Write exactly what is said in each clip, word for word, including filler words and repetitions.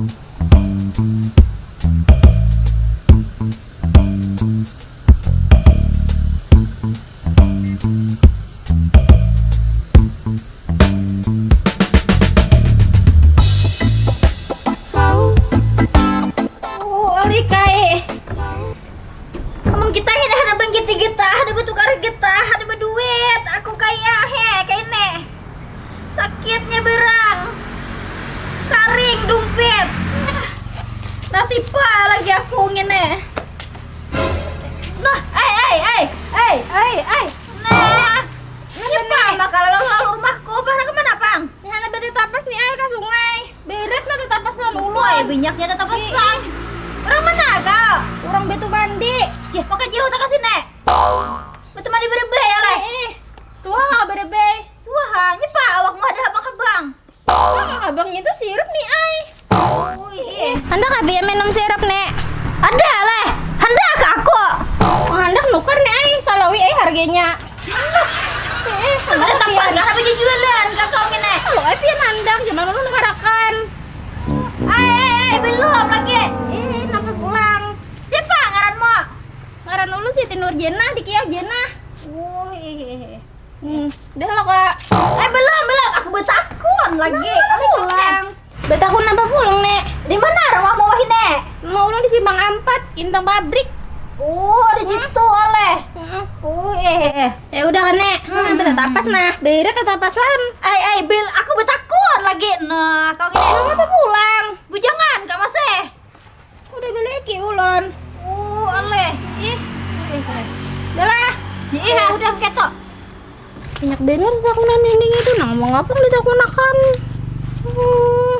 Oh, Oli kai. Amun kita ini ada bangkiti kita, ada batukar kita, ada baduit. Aku kaya he, kaya ini. Sakitnya berang. Karing dumpit. Nasipa lagi aku ngini. Nah, ai ai ai ai. Ai ai. Nah. Kenapa nih? Maka lalu lalu rumahku, apa kemana pang? Ini hana bete tapas nih ai ke sungai. Beret nah tatapasan ulun. Woi, banyaknya tatapasan. Orang mana kau? Orang betu bandi. Yah, pakai jauh tak kasih nek. Betu mandi berebe ya leh. Eh, eh. Suah berebe. Suaha, nyepa awakmu ada habang-habang. Abang itu sirup nih ai. Wih. Handak abi minum sirup nek? Ada leh. Handak aku. Oh, handak nukar nih ai, salawi ai harganya. Eh, eh, handak tapi pian. Kenapa dijualan kakak ini? Kalau ai pian handak, jangan lu nukarakan. Ai, ai, ai, belum lagi. Eh, napa pulang? Siapa ngaranmu? Ngaran ulun Siti Nurjenah, di kiau Jenah. Wih. Hmm, dah lah kak. Eh, belum, belum. Aku betakun lagi. Kenapa pulang? Betakun apa pulang nek? Di mana rumahmu wahine? Rumah ulun di Simpang Ampat, Intang Pabrik. Oh, di situ oleh. Heeh. Oh, eh, eh, eh. Ya udah kan nek. Hmm. Nah, tatapas nah. Beret tatapasan. Ai ai bil aku betakun lagi. Nah, kau gini. Kenapa pulang? Bujangan kak masih. Udah beleki ulun. Oh, oleh. Ih. Udah lah. Ih, ah, udah ketok. Banyak bener takunan ini itu nang mau ngapung ditakunakan. Hmm.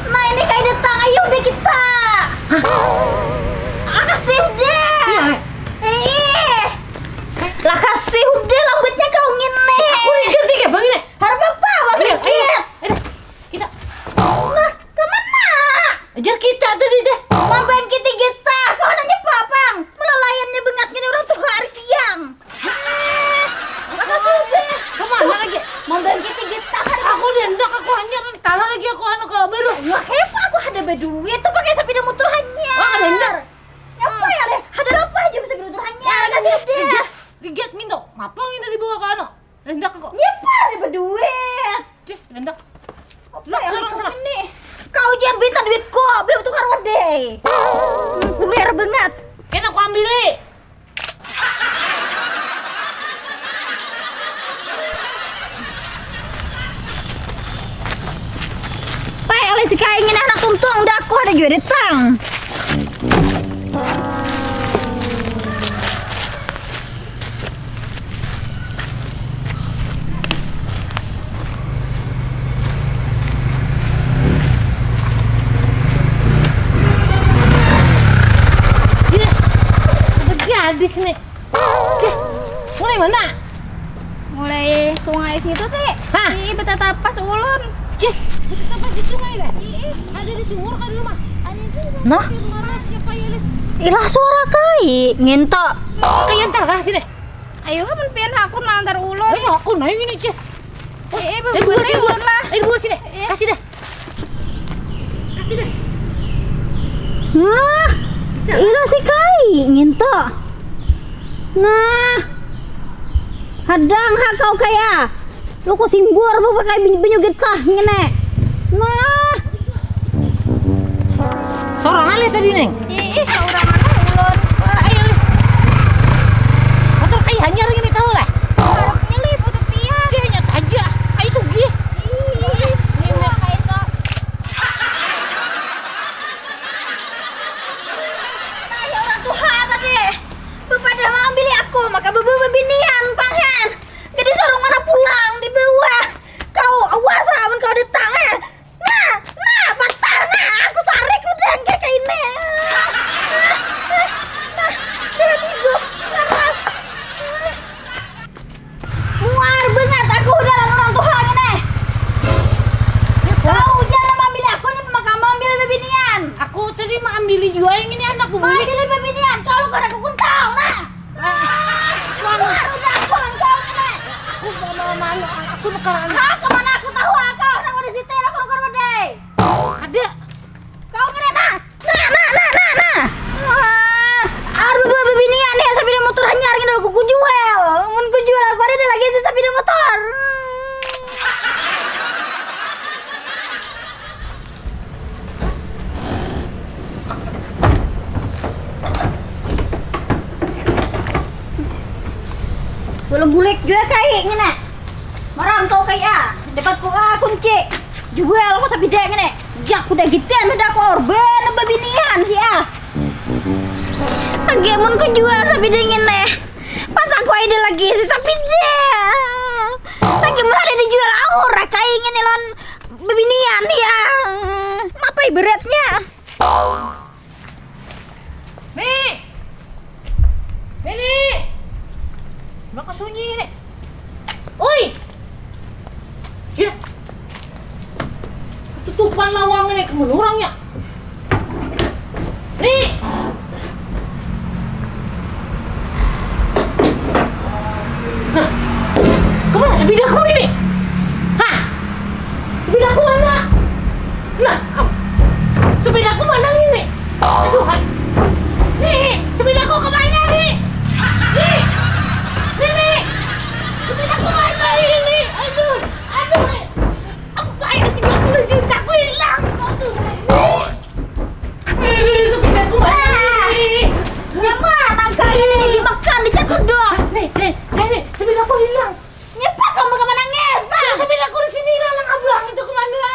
Nah, ini kayak datang, ayo udah kita. Hah? Makasih deh. Iya, eh. Eh. Lah kasih udah lambatnya kau ngini. Aku lihat nih kayak bang ini. Harap apa? Bang dikit. Ayo, ayo. Kita. Nah, kemana? Ajar kita tadi deh. Mambangkiti kita. Kau nanya apa, Pang? Melalayannya bengat gini orang tuh hari siang. Eh, makasih deh. Kemana lagi? Mambangkiti kita hari. Aku diandak, aku hanyar. Talah lagi aku anu ke baru. Wah, hepa aku ada baduit tuh pakai sepeda motor hanyar. Wah, ada hendak. Apa ya leh? Ada apa aja bisa beruntur hanya. Ada sih dia. Lihat minto, ngapa ini dibawa ke anu? Rendak kok. Nyapa ada berduit. Cih, rendak. Apa ya leh ini? Kau jangan minta duitku, belum tukar wadah. Hmm, kuliah banget. Kena aku ambil nih. Pai, oleh si kaingin anak tuntung, dah aku ada juga datang. Iya, gadis nih. Cih, mulai mana? Mulai sungai situ, Ti. Hah? Ih, betatapas ulun. Cih, betatapas di sungai kah? Ih, ada di sumur kah di rumah? Nah. Di rumah siapa ya, Lis? Ilah suara kai, nginto. Kai antar kah sini? Ayo, mun pian hakun lah antar ulun. Ayo, hakun, ayo ini, Cih. Eh, eh, eh, buat sini, ulun lah. Eh, buat sini. Iya. Kasih dah. Kasih dah. Nah, bisa. Ila si kai nginto. Nah. Hadang ha kau kaya. Lu ku simbur bu pakai banyu getah ngene. Nah. Sorang alih tadi, Neng. Ih, ih, saurangan ai ulun. Wah, ayo, lih. Motor kai hanyar ini tahu lah. Harapnya lih, motor pian. Dia hanya taja. Kai sugih. Ih, ih, ih. Ini mah kai to. Nah, ya orang tuha tadi. Bepadah maambili aku, maka bebu bebinian, pangan. Jadi sorong mana pulang di bawah. Kau awas amun kau datang, eh. Nah, nah, patah, nah, aku sarik udah kayak kayak ini. Nah, nah, nah, hidup keras. Muar banget aku udah lalu orang tuha ini. Kau jangan ambil aku nih, maka ambil bebinian. Aku tadi mau ambil jua yang ini anak bubuli. Ambil bebinian, kalau kau ada kukuntau, nah. Ah, muar udah aku lawan kau ini. Aku mau Malu, aku nukar anu. Ah, kemana aku tahu, ah, kau nang udah situ, aku nukar badai. Ada. Kau ngini, nah. Nah, nah, nah, nah, nah. Wah, arba babinian nih, sapida motor hanyar ngini, aku kujual. Mun kujual, aku ada lagi sapida motor. Belum bulik juga kai ngini. Marang kau kai ah, dapat ku ah kunci. Jual aku sapida ngini. Jak udah gitu anu dah korban babinian dia. Lagi mun ku jual sapida ngini. Pas aku ada lagi si sapida. Lagi mun ada dijual aur kai ngini lon babinian dia. Apa ibaratnya? Nih. Nih, nih. Maka sunyi nih. Oi. Ya. Tutupan lawang ini, kemana orangnya? Nih. Nah, kemana sepidaku ini? Hah? Sepidaku mana? Nah, am, sepidaku mana ini? Aduh, hai. Nih, sepidaku kemana nih? Nih, nih, nih. Sepidaku mana ini? Aduh, aduh, hai. Apa ini tiga puluh juta ku hilang? Aduh, hai. Aduh, sepidaku mana ini? Nyaman, angka ini dimakan, dicakur doang. Nih, nih, nih, nih, sepidaku hilang. Nyapa kamu kemana nangis, Bang? Sepidaku di sini lah, nang abang itu kemana?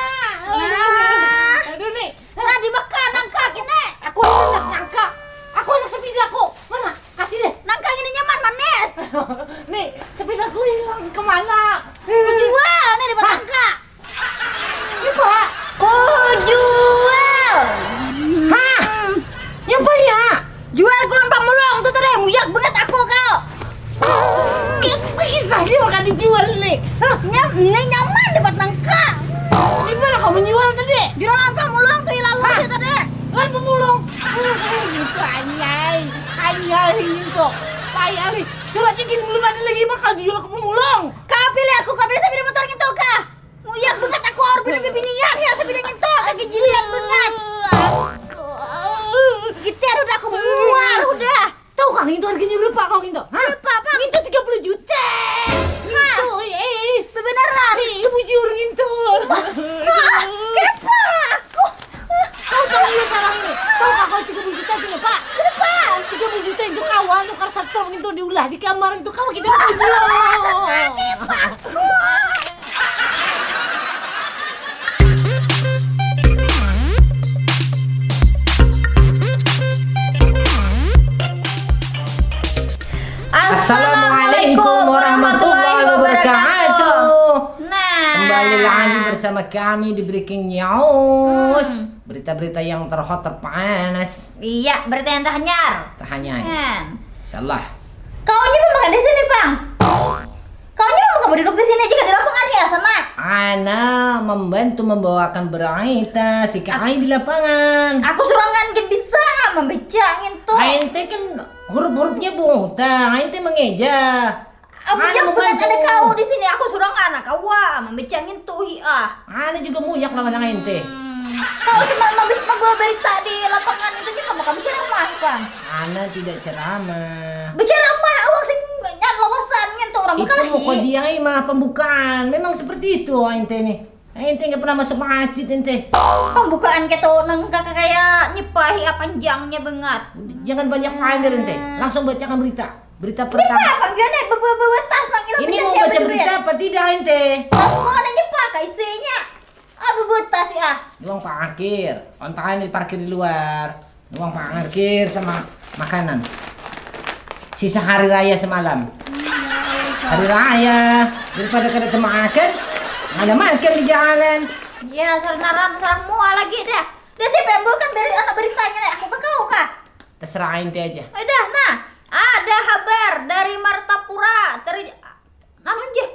Nah. Aduh, nih. Nah, dimakan nangka gini. Aku anak nangka. Aku anak sepidaku. Mana? Kasih deh. Nangka gini nyaman, manis. Nih, sepidaku hilang kemana? Ku jual nih dapat nangka. Ini, Pak. Ku jual. Hah? Nyapa ya? Jual kulan pamulung tuh tadi, muyak banget aku kau. Kisahnya bakal dijual nih. Hah? Nyam, ini nyaman dapat nangka. Di mana kau menjual tadi? Jualan pamulung tuh lalu sih tadi. Lan pamulung. Itu anyai, anyai itu. Payah nih. Suratnya gini belum ada lagi bakal jual ke pamulung. Kau pilih aku, kau pilih sambil motor gitu kah? Muyak banget aku, aur bini bibinian ya, sabidang itu, sakit jilian banget. Gitu ya, udah aku muar, udah. Tahu kang itu harganya berapa kau itu? Hah? Berapa, Bang? Itu tiga puluh juta. Hah? Itu, eh. Bebeneran? Eh, bujur itu. Wah, kenapa aku? Kau tahu dia salah ini. Tahu kau tiga puluh juta itu berapa? Berapa? Tiga puluh juta itu kawan tukar satu itu diulah di kamar itu kau kita bujur. Kenapa aku? Assalamualaikum warahmatullahi wabarakatuh. Nah. Kembali lagi bersama kami di Breaking News. Hmm. Berita-berita yang terhot, terpanas. Iya, berita yang terhanyar. Terhanyar. Kan. Salah. Kau ini makan di sini, Bang? Kau ini mau duduk di sini aja, di lapangan ya sana. Ana membantu membawakan berita si Kai di lapangan. Aku surangan gin bisa membaca ngintu. Ente kan huruf-hurufnya buta, ente mengeja. Aku yang bukan ada kau di sini, aku surangan, nah, kawa membaca ngintu hi ah. Ana juga muyak lawan nang ente. Hmm. Kau sih membawa berita di lapangan itu juga mau kamu ceramah, Bang? Ana tidak ceramah. Bicara mah awak sing nyan lawasan nyan tu orang itu bekalahi. Mau kau diai mah pembukaan. Memang seperti itu ente nih. Ente nggak pernah masuk masjid ente. Pembukaan keto nang kakak kayak nyepahi ah, panjangnya banget. Jangan banyak pander ente. Hmm. Langsung bacakan berita. Berita pertama. Apa gimana? Bebebebetas nang ilang. Ini mau baca berita apa tidak ente? Tas mau ada nyepak isinya. Abu buta sih ah. Nuang parkir, ontakan diparkir di luar. Nuang parkir sama makanan. Sisa hari raya semalam. Hari raya, daripada kada temakan, ada makan di jalan. Ya, sarnaran sarang mua lagi dah. Dah sih pembul kan beri anak beritanya nih, aku ke kau kah? Terserah ente aja. Udah, nah, ada kabar dari Martapura. Ter Namun, Jih,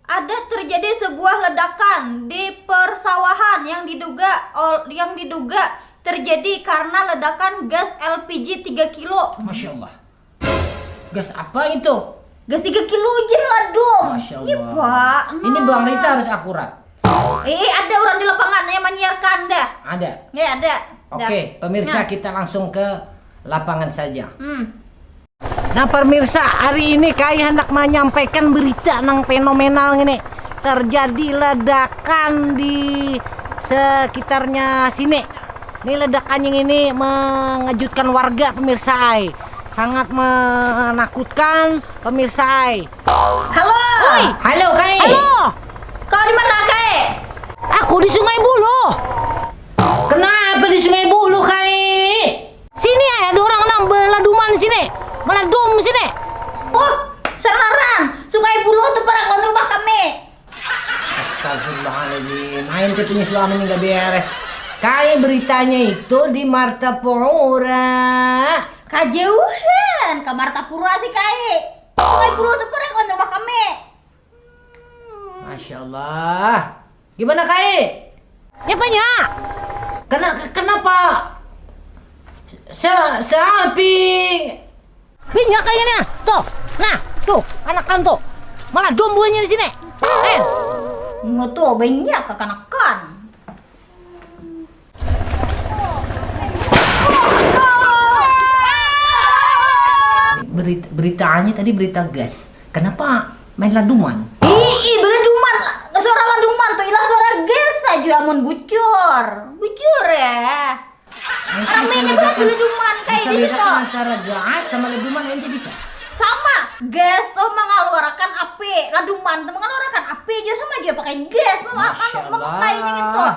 ada terjadi sebuah ledakan di persawahan yang diduga ol- yang diduga terjadi karena ledakan gas L P G tiga kilo. Masya Allah. Gas apa itu? Gasiga kilo ujin ladum. Masya Ini Allah. Pak. Ini Bang Rita harus akurat. Eh, ada orang di lapangan yang menyiarkan dah. Ada. Ya ada. Oke, pemirsa, kita langsung ke lapangan saja. Hmm. Nah, pemirsa, hari ini Kai hendak menyampaikan berita nang fenomenal ini. Terjadi ledakan di sekitarnya sini. Ini ledakan yang ini mengejutkan warga, pemirsa ai. Sangat menakutkan, pemirsa ai. Halo. Halo, Kai. Halo. Kau di mana, Kai? Aku di Sungai Buloh. Kenapa di Sungai Buloh, Kai? Sini ai, ada orang nang beladuman sini. Meladum sini. Oh, sararan. Sungai Buloh tu parak lawan rumah kami. Astagfirullahaladzim, ain tu punya suami ni gak beres. Kai, beritanya itu di Martapura. Kajauhan ka Martapura sih, Kai. Sungai Buloh tu parak lawan rumah kami. Masya Allah. Gimana, Kai? Apanya? Kena, kenapa? Se, seapi. Banyak kayaknya. Tuh, nah, tuh, anakan tuh. Malah dombonya di sini. Eh. Nggak tuh, banyak kekanakan. Berita, beritanya tadi berita gas. Kenapa main laduman? Ih, ih, beladuman. Suara laduman tuh ilah suara gas aja amun bucur. Bucur ya. Ramenya banget beladuman kayak di situ. Antara gas sama laduman, ente bisa? Sama, gas tuh mengeluarkan api, laduman tuh mengeluarkan api aja, sama aja pakai gas, mama anu memakai gitu.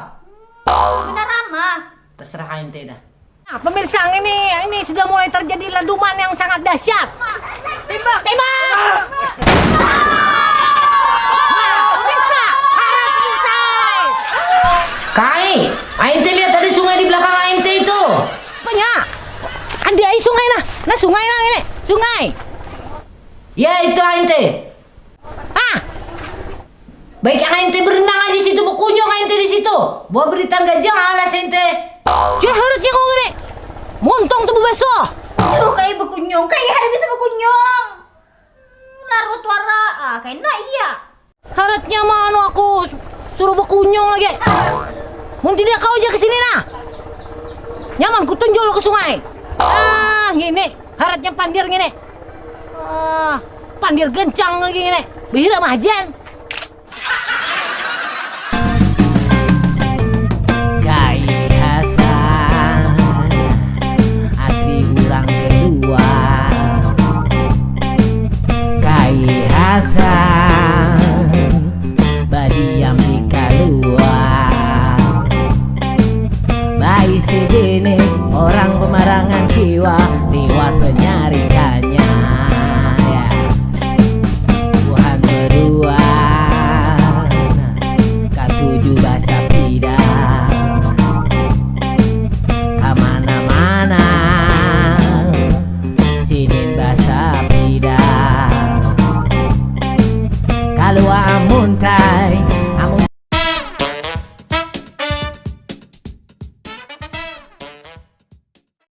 Beneran mah. Terserah ente dah. Nah, pemirsa, ini ini sudah mulai terjadi laduman yang sangat dahsyat. Tembak, tembak. Nah, pemirsa, harap pemirsa. Kai, ente lihat tadi sungai di belakang ente itu? Apanya? Ada ai sungai nah. Nah, sungai nah ini. Sungai. Ya, itu ente. Ah. Baik ente berenang aja situ, bekunyung ente di situ. Bawa berita gajah alas ente. Cuy, harutnya kau ngene. Montong tuh bebaso. Aduh, kayak bekunyung, kayak hari bisa bekunyung. Larut wara, ah, kena iya. Harutnya mah anu aku suruh bekunyung lagi. Mun tidak kau aja ke sini nah. Nyaman kutunjul ke sungai. Ah, ngene. Harutnya pandir ngene. Ah, pandir gencang lagi ngene. Bihira majen. Kai Hasan asli urang keluar. Kai Hasan badiam di kaluar. Baisi bini orang pemarangan kiwa liwat penyarikannya. Ya. Tuhan berdua katuju basapida kamana-mana. Sidin basapida kalua amunta